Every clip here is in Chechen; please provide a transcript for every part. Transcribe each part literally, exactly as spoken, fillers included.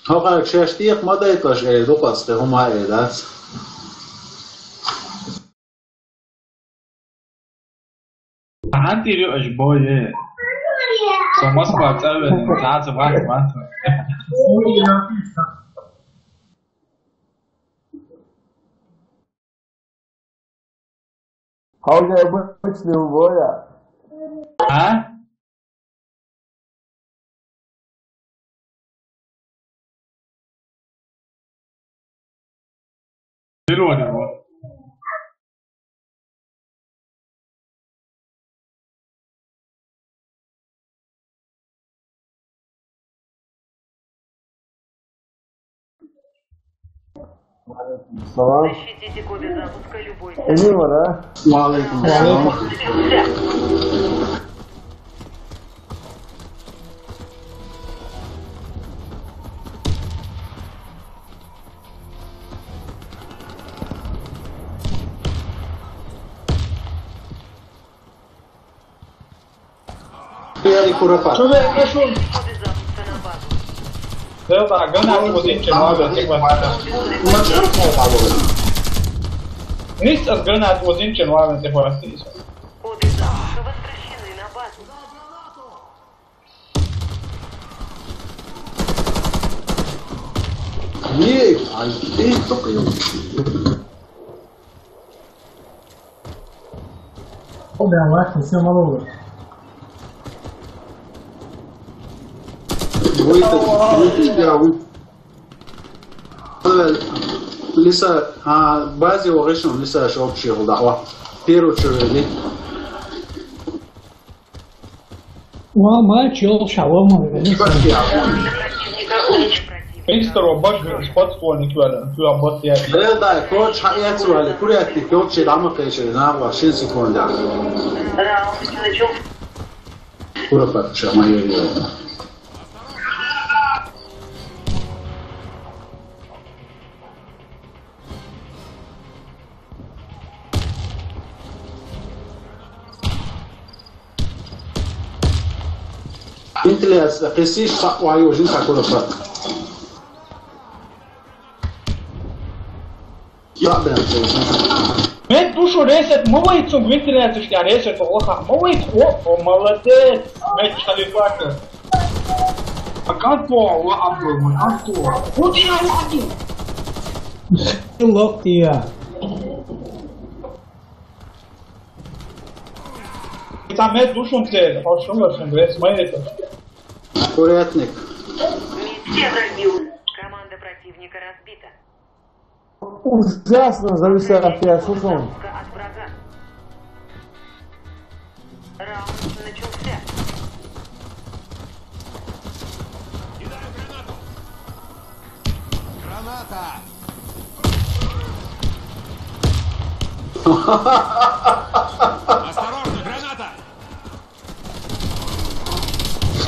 ХӀокхарчу шаьш декха ма дайталаш, э, дукхаца тхе хӀума а э дац. ХӀан тӀера ю аша бой? Со Москва цӀа вен, цхьацца вац, вац. Хьо уже обычный убой, а? А? Зеленый вот. Салам. Защитите коды запуска любой ценой. Эмин вара? Ва алейкум салам. Яри курапа. Чё вы, я шо? Коды запуска на базу. Да, да, гранату вот инчи, ладно, ты хватит. Низ аз гранату вот инчи, ладно, ты хватит. Коды запуска возвращены на базу. Ей, ай, эй, только я. О, бля, лайк, всё, мало. Выйти, выйти, я вы-, э, Лиса, а, базе вогишн, Лиса, шо вообще, да, о. Первый человек. Ва, ма, чел, шалом, алейкум. Мистер, обаш, подствольник валя, ту обаш я. Э, да, короче, хьаэцвали, курятник, короче, дама кайче, на, ва, шин секунда. Кура патша, моё дело. Вентиляция, кхесиш, са ваю, жин сакура пат. Я, да, да. Мен душу ресет, ма вай цунга вентиляцию, что ресет, о, ха, ма вай, о, о, молодец, меч халифата. А как то, о, Абдул, мой, как то? Вот я, Абдул. Лох ты я. Там нет душу цель, а что вы, смотрите. Курятник. Все враги. Команда противника разбита. Ужасно зависает от тебя, слушай. От врага. Раунд начался. Кидаю гранату. Граната! Осторожно, граната!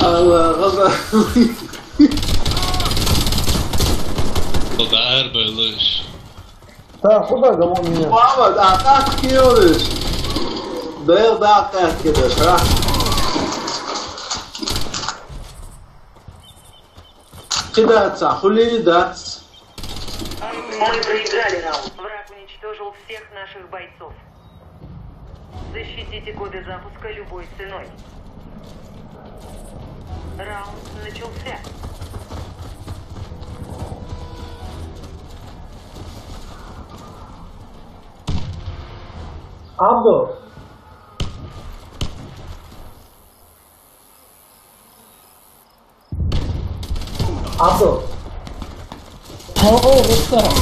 Алла, Алла. Дар белыш. Так, куда гамон меня? Мама, да как киёрыш? Бел да как киёрыш, а? Кидаца, хули дац? Мы проиграли раунд. Враг уничтожил всех наших бойцов. Защитите коды запуска любой ценой. Раунд начался. Абдул. Абдул. О, о, вот так.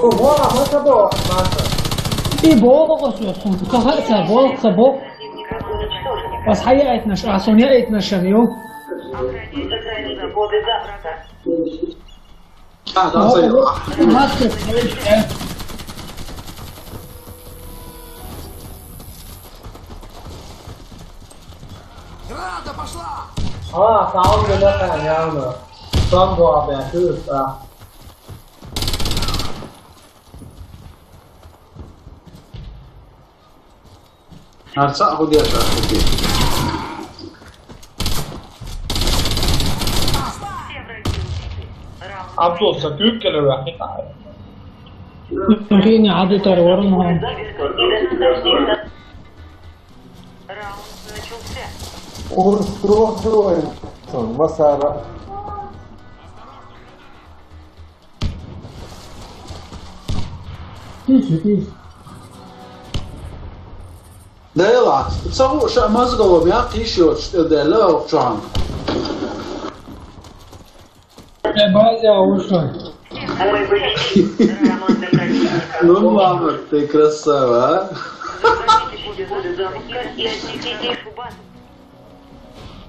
О, вот, а вот это, Маша. И бог, о, су, су, каха, са, бог, са, бог. Вас хая этнаш, а, Соня этнаш, а, ё. А, да, о, всё. Вот, маска, э. Граната пошла! А, саунд не такая, явно. Сам была, бля, ты, а. Арца, а куда это? Окей. Все враги Абдул, са күүп кэлэ үөхи таа. Хини адытар орон хон. Раунд начался. Урсуурдуун масара. Тийш, тийш. Дайла, цагу ша мазгало мя кишиот что дела чуан. Э, база ушо. Команда противника. Ну, мама, ты красава, а? Захватите поле запуска и отсеките их в базу.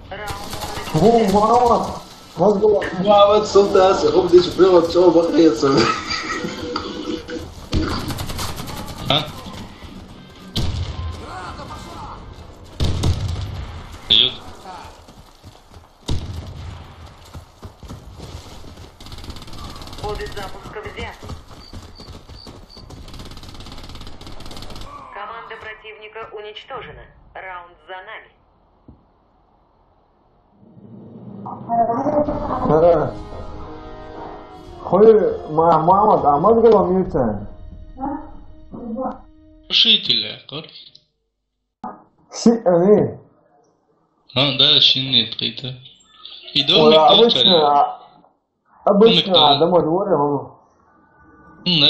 Раунд Бу мама. Мазгала. Мама, султас, хоп, диш прямо чё бахается. А? Дают. Поле запуска взят. Команда противника уничтожена. Раунд за нами. Хой ма мама да мазгала мица. Глушители, кор. Си ани. А, да, шинный какой-то. И Ой, дом не тот, обычно, обычно Никто. Адам говорил. М,